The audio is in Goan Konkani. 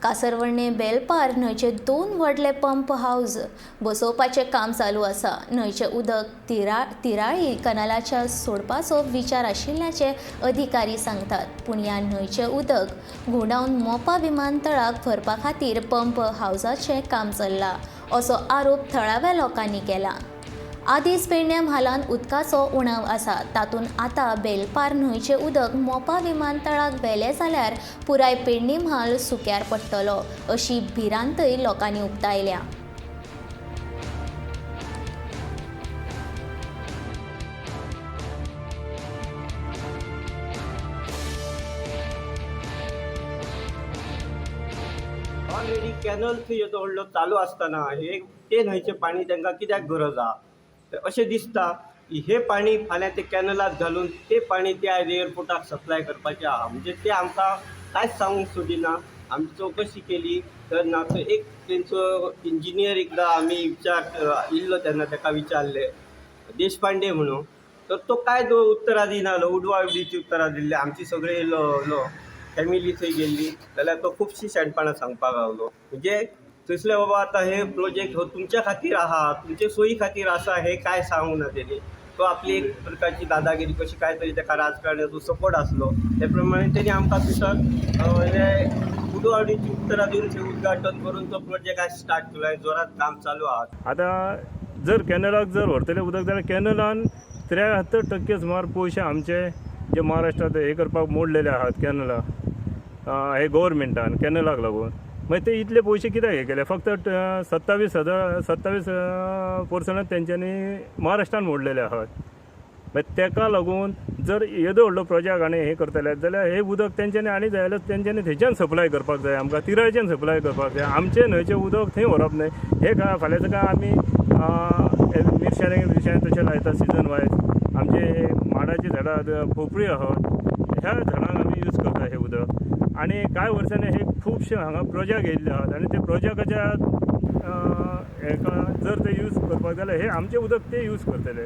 कासरवर्णे बेलपार न्हंयचे दोन व्हडले पंप हावज बसोवपाचें काम चालू आसा. न्हंयचें उदक तिराळी कनालाच्या सोडपाचो विचार आशिल्ल्याचें अधिकारी सांगतात. पूण ह्या न्हंयचें उदक घुंवडावन मोपा विमानतळाक भरपा खातीर पंप हावजाचें काम चल्लां असो आरोप थळाव्या लोकांनी केला. आदींच पेडण्यां म्हालांत उदकाचो उणाव आसा, तातूंत आतां बेलपार न्हंयचें उदक मोपा विमानतळाक व्हेलें जाल्यार पुराय पेडणे म्हाल सुक्यार पडटलो अशी भिरांतय लोकांनी उक्तायल्या. ऑलरेडी कॅनल थंय येदो व्हडलो चालू आसतना हे ते न्हंयचें पाणी तांकां कित्याक गरज आहा? अशें दिसता की हें पाणी फाल्यां ते कॅनलाक घालून ते पाणी त्या एअरपोर्टाक सप्लाय करपाचें आहा. म्हणजे ते आमकां कांयच सांगूंक सोदिना. आमी चवकशी केली तर ना थंय एक तेंचो इंजिनियर एकदां आमी विचार इल्लो तेन्ना ताका विचारलें, देशपांडे म्हणून, तर तो कांय उत्तरां दिनासलो, उडवाउडीची उत्तरां दिल्ली. आमची सगळी येयलो फॅमिली थंय गेल्ली जाल्यार तो खुबशीं शेणपणां सांगपाक लागलो. म्हणजे थंयसले बाबा आतां हे प्रोजेक्ट हो तुमच्या खातीर आहा, तुमचे सोयी खातीर आसा, हें कांय सांगूंक ना तेणी. तो आपली एक प्रकारची दादागिरी कशी काय तरी ताका राजकारणाचो सपोर्ट आसलो ते प्रमाणे तेणी आमकां थंयसर हे उडवाउडीची उत्तरां दिवन थंय उद्घाटन करून तो प्रोजेक्ट आज स्टार्ट केलो. जोरात काम चालू आहा. आतां जर कॅनलाक जर व्हरतले उदक जाल्यार कॅनलान 73% सुमार पयशे आमचे जे महाराष्ट्रांत हे करपाक मोडलेले आहात कॅनला हे गव्हर्मेंटान कॅनलाक लागून. मागीर ते इतले पयशे कित्याक हे केले? फक्त 27,000 27% तेंच्यांनी महाराष्ट्रान मोडलेले आहात. मागीर तेका लागून जर येदो व्हडलो प्रोजेक्ट आनी हे करतले जाल्यार हे उदक तेंच्यांनी आनी जाय जाल्यार तेंच्यांनी थंयच्यान सप्लाय करपाक जाय, आमकां तिरायच्यान सप्लाय करपाक जाय. आमचें न्हंयचें उदक थंय व्हरप न्हय. हे फाल्यांच काय आमी मिरसांगे बिरसांगे तशें लायता सिजन वायज. आमचे माडाचीं झाडां, पोपळी आहात, ह्या झाडांक आमी यूज करता हें उदक. आनी कांय वर्सांनी हे खुबशे हांगा प्रोजेक्ट येयल्ले आहात आनी ते प्रोजेक्टाच्या हेका जर ते यूज करपाक जाल्यार हे आमचें उदक ते यूज करतले.